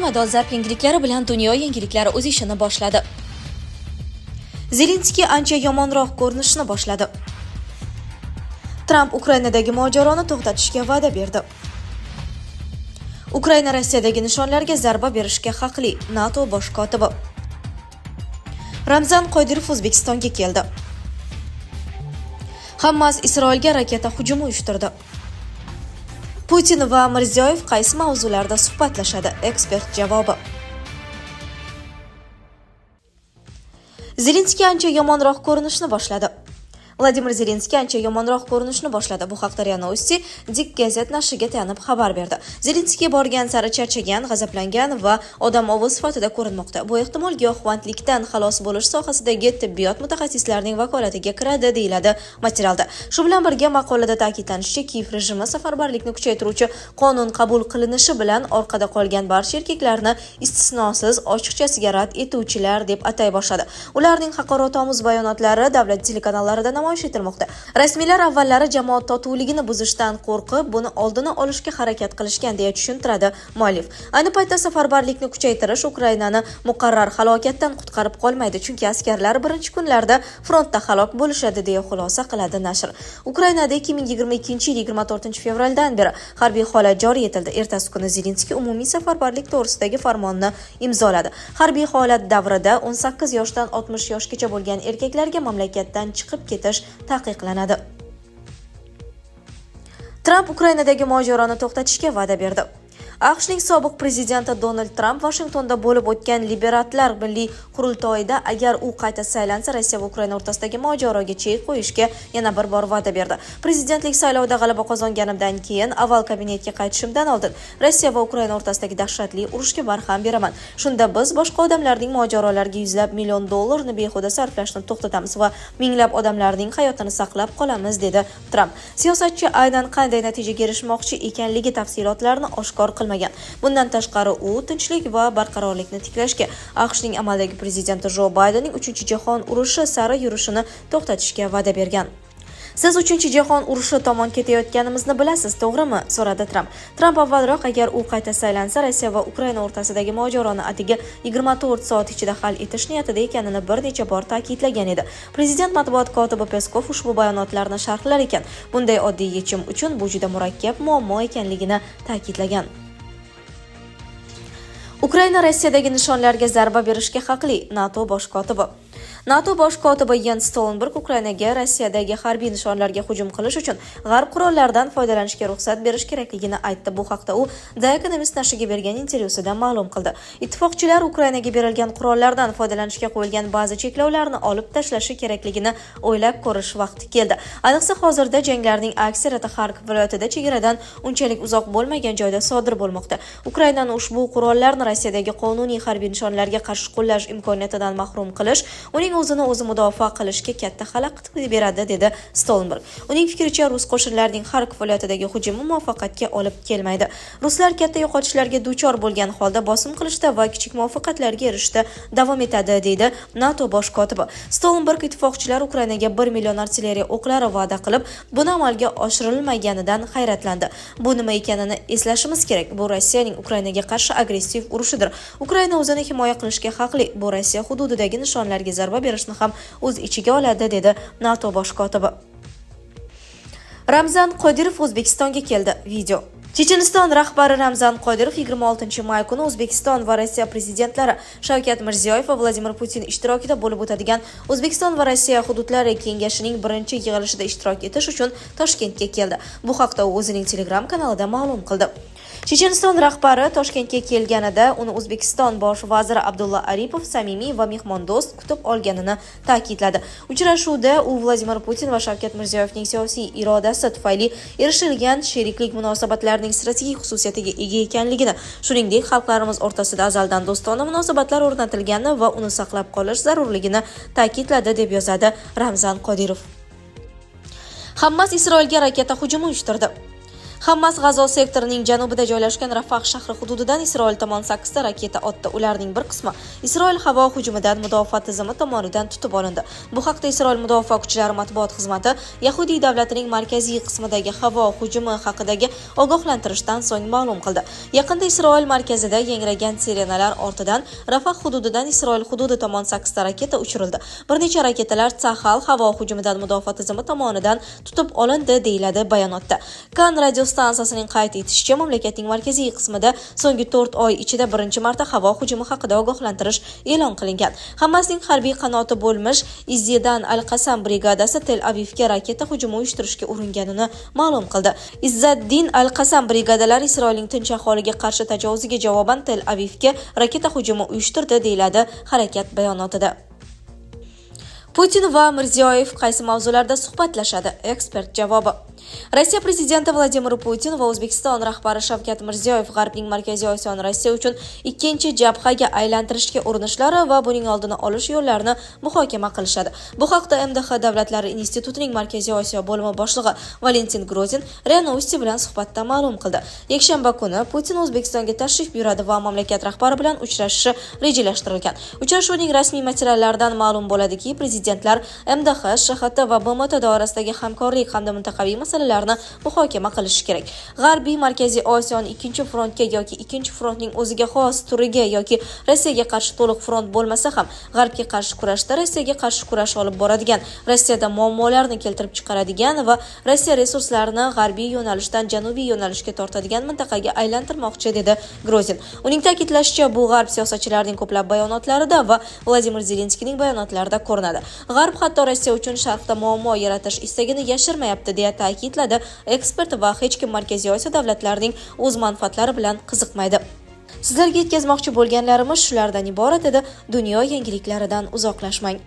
Va dolzarb yangiliklari bilan dunyo yangiliklari o'z ishini boshladi. Zelenskiy ancha yomonroq ko'rinishni boshladi. Tramp Ukrainadagi mojaroni to'xtatishga va'da berdi. Ukraina Rossiyadagi nishonlarga zarba berishga haqli – NATO bosh kotibi. Ramzan Qodirov O'zbekistonga keldi. Hamas Isroilga raketa hujumi uyushtirdi. Putin va Mirziyoyev qaysi mavzularda suhbatlashadi? Ekspert javobi. Zelenskiy ancha yomonroq ko'rinishni boshladi. Vladimir Zelenskiy ancha yomonroq ko'rinishni boshladi. Bu haqda RIA Novosti Dik Gazet nashriga tayanib xabar berdi. Zelenskiy borgan sari charchagan, g'azablangan va odamovi sifatida ko'rinmoqda. Bu ehtimol giyohvandlikdan xalos bo'lish sohasidagi tibbiyot mutaxassislarining vakolatiga kiradi, deyiladi materialda. Shu bilan birga maqolada ta'kidlanishicha, Kiyev rejimi safarbarlikni kuchaytiruvchi qonun qabul qilinishi bilan orqada qolgan barcha erkaklarni istisnosiz ochiqchasiga rad etuvchilar deb atay boshladi. Ularning haqoratomuz bayonotlari davlat telekanallarida namoyish etilmoqda. Rasmiylar avvallari jamoat totuvligini buzishdan qo'rqib, buni oldini olishga harakat qilishgan, deya tushuntiradi muallif. Ayni paytda safarbarlikni kuchaytirish Ukrainani muqarrar halokatdan qutqarib qolmaydi, chunki askarlar birinchi kunlarda frontda halok bo'lishadi, deya xulosa qiladi nashr. Ukrainada 2022-yil 24-fevraldan beri harbiy holat joriy etildi. Ertasi kuni Zelenskiy umumiy safarbarlik to'g'risidagi farmonni imzoladi. Harbiy holat davrida 18 yoshdan 60 yoshgacha bo'lgan erkaklarga mamlakatdan chiqib ketish taqiqlanadi. Tramp Ukrainadagi mojaroni to'xtatishga va'da berdi. AQShning sobiq prezidenti Donald Tramp Vashingtonda bo'lib o'tgan Liberallar milliy qurultoyida agar u qayta saylansa, Rossiya va Ukraina o'rtasidagi mojaroga chek qo'yishga yana bir bor va'da berdi. Prezidentlik saylovida g'alaba qozonganimdan keyin Oval kabinetga qaytishimdan oldin Rossiya va Ukraina o'rtasidagi dahshatli urushga barham beraman. Shunda biz boshqa odamlarning mojarolarga yuzlab million dollarni behuda sarflashni to'xtatamiz va minglab odamlarning hayotini saqlab qolamiz, dedi Tramp. Siyosatchi aynan qanday natijaga erishmoqchi ekanligi tafsilotlarini oshkor qilmagan. Bundan tashqari, u tinchlik va barqarorlikni tiklashga, AQShning amaldagi prezidenti Jo Baydenning 3-jahon urushi sari yurishini to'xtatishga va'da bergan. Siz 3-jahon urushi tomon ketayotganimizni bilasiz, to'g'rimi? so'radi Tramp. Tramp avvalroq agar u qayta saylansa, Rossiya va Ukraina o'rtasidagi mojaroni atigi 24 soat ichida hal etish niyatida ekanini bir necha bor ta'kidlagan edi. Prezident matbuot kotibi Peskov ushbu bayonotlarni sharhlar ekan, bunday oddiy yechim uchun bu juda murakkab muammo ekanligini ta'kidlagan. Ukraina Rossiyadagi nishonlarga zarba berishga haqli – NATO bosh kotibi. NATO bosh kotibi Yens Stoltenberg Ukrainaga Rossiyadagi harbiy nishonlarga hujum qilish uchun g'arb qurollaridan foydalanishga ruxsat berish kerakligini aytdi. Bu haqda u The Economist nashriga bergan intervyusida ma'lum qildi. Ittifoqchilar Ukrainaga berilgan qurollardan foydalanishga qo'yilgan ba'zi cheklovlarni olib tashlashi kerakligini o'ylab ko'rish vaqti keldi. Ayniqsa hozirda janglarning aksariyati Xarkov viloyatida, chegaradan unchalik uzoq bo'lmagan joyda sodir bo'lmoqda. Ukrainani ushbu qurollarni Rossiyadagi qonuniy harbiy nishonlarga qarshi qo'llash imkoniyatidan mahrum qilish uning o'zini o'zi mudofaa qilishga katta xalaqit beradi, dedi Stoltenberg. Uning fikricha, rus qo'shinlarining Xarkov viloyatidagi hujumi muvaffaqiyatga olib kelmaydi. Ruslar katta yo'qotishlarga duchor bo'lgan holda bosim qilishda va kichik muvaffaqiyatlarga erishishda davom etadi, deydi NATO bosh kotibi. Stoltenberg ittifoqchilar Ukrainaga 1 million artilleriya o'qlari va'da qilib, buni amalga oshirilmaganidan hayratlandi. Bu nima ekanini eslashimiz kerak. Bu Rossiyaning Ukrainaga qarshi agressiv urushidir. Ukraina o'zini himoya qilishga haqli. Bu Rossiya hududidagi nishonlarga zarba berishni ham o'z ichiga oladi, dedi NATO bosh kotibi. Ramzan Qodirov O'zbekistonga keldi. Video. Checheniston rahbari Ramzan Qodirov 26 may kuni O'zbekiston va Rossiya prezidentlari Shavkat Mirziyoyev va Vladimir Putin ishtirokida bo'lib o'tadigan O'zbekiston va Rossiya hududlari kengashining birinchi yig'ilishida ishtirok etish uchun Toshkentga keldi. Bu haqda u o'zining Telegram kanalida ma'lum qildi. Checheniston rahbari Toshkentga kelganida uni O'zbekiston bosh vaziri Abdulla Aripov samimiy va mehmondo'st kutib olganini ta'kidladi. Uchrashuvda u Vladimir Putin va Shavkat Mirziyoyevning siyosiy irodasi tufayli erishilgan sheriklik munosabatlarining strategik xususiyatiga ega ekanligini, shuningdek, xalqlarimiz o'rtasida azaldan do'stona munosabatlar o'rnatilgani va uni saqlab qolish zarurligini ta'kidladi, deb yozadi Ramzan Qodirov. Hamas Isroilga raketa hujumi uyushtirdi. Hamas G'azo sektorining janubida joylashgan Rafah shahri hududidan Isroil tomon 8 ta raketa otdi. Ularning bir qismi Isroil havo hujumidan mudofaa tizimi tomonidan tutib olindi. Bu haqda Isroil mudofaa kuchlari matbuot xizmati Yahudiy davlatining markaziy qismidagi havo hujumi haqidagi ogohlantirishdan so'ng ma'lum qildi. Yaqinda Isroil markazida yangragan sirenalar ortidan Rafah hududidan Isroil hududi tomon 8 ta raketa uchirildi. Bir necha raketalar Tsahal havo hujumidan mudofaa tizimi tomonidan tutib olindi, deyiladi bayonotda. Kan radio stansiyasining qayd etishicha, mamlakatning markaziy qismida so'nggi 4 oy ichida birinchi marta havo hujumi haqida ogohlantirish e'lon qilingan. Hamasning harbiy qanoti bo'lmish Izziddin al-Qasam brigadasi Tel Avivga raketa hujumi uyushtirishga uringanini ma'lum qildi. Izzaddin al-Qasam brigadalari Isroilning tinch aholiga qarshi tajovuziga javoban Tel Avivga raketa hujumi uyushtirdi, deyiladi harakat bayonotida. Putin va Mirziyoyev qaysi mavzularda suhbatlashadi? Ekspert javobi. Rossiya prezidenti Vladimir Putin va O'zbekiston rahbari Shavkat Mirziyoyev G'arbning Markaziy Osiyoni Rossiya uchun ikkinchi jabhaga aylantirishga urinishlari va buning oldini olish yo'llarini muhokama qilishadi. Bu haqda MDH davlatlari institutining Markaziy Osiyo bo'limi boshlig'i Valentin Grozin RIA Novosti bilan suhbatda ma'lum qildi. Yakshanba kuni Putin O'zbekistonga tashrif buyuradi va mamlakat rahbari bilan uchrashishi rejalashtirilgan. Uchrashuvning rasmiy materiallaridan ma'lum bo'ladiki, prezidentlar MDH, ShHT va BMT doirasidagi hamkorlik hamda mintaqaviy masalalarni muhokama qilishi kerak. G'arbiy Markaziy Osiyoni ikkinchi frontga yoki ikkinchi frontning o'ziga xos turiga yoki Rossiyaga qarshi to'liq front bo'lmasa ham, G'arbga qarshi kurashda Rossiyaga qarshi kurash olib boradigan, Rossiyada muammolarni keltirib chiqaradigan va Rossiya resurslarini g'arbiy yo'nalishdan janubiy yo'nalishga tortadigan mintaqaga aylantirmoqchi, dedi Grozin. Uning ta'kidlashicha, bu g'arb siyosatchilarining ko'plab bayonotlarida va Vladimir Zelenskiyning bayonotlarida ko'rinadi. G'arb hatto Rossiya uchun sharqda muammo yaratish istagini yashirmayapti, deya ta'kidladi ekspert va hech kim Markaziy Osiyo davlatlarining o'z manfaatlari bilan qiziqmaydi. Sizlarga yetkazmoqchi bo'lganlarimiz shulardan iborat edi. Dunyo yangiliklaridan uzoqlashmang.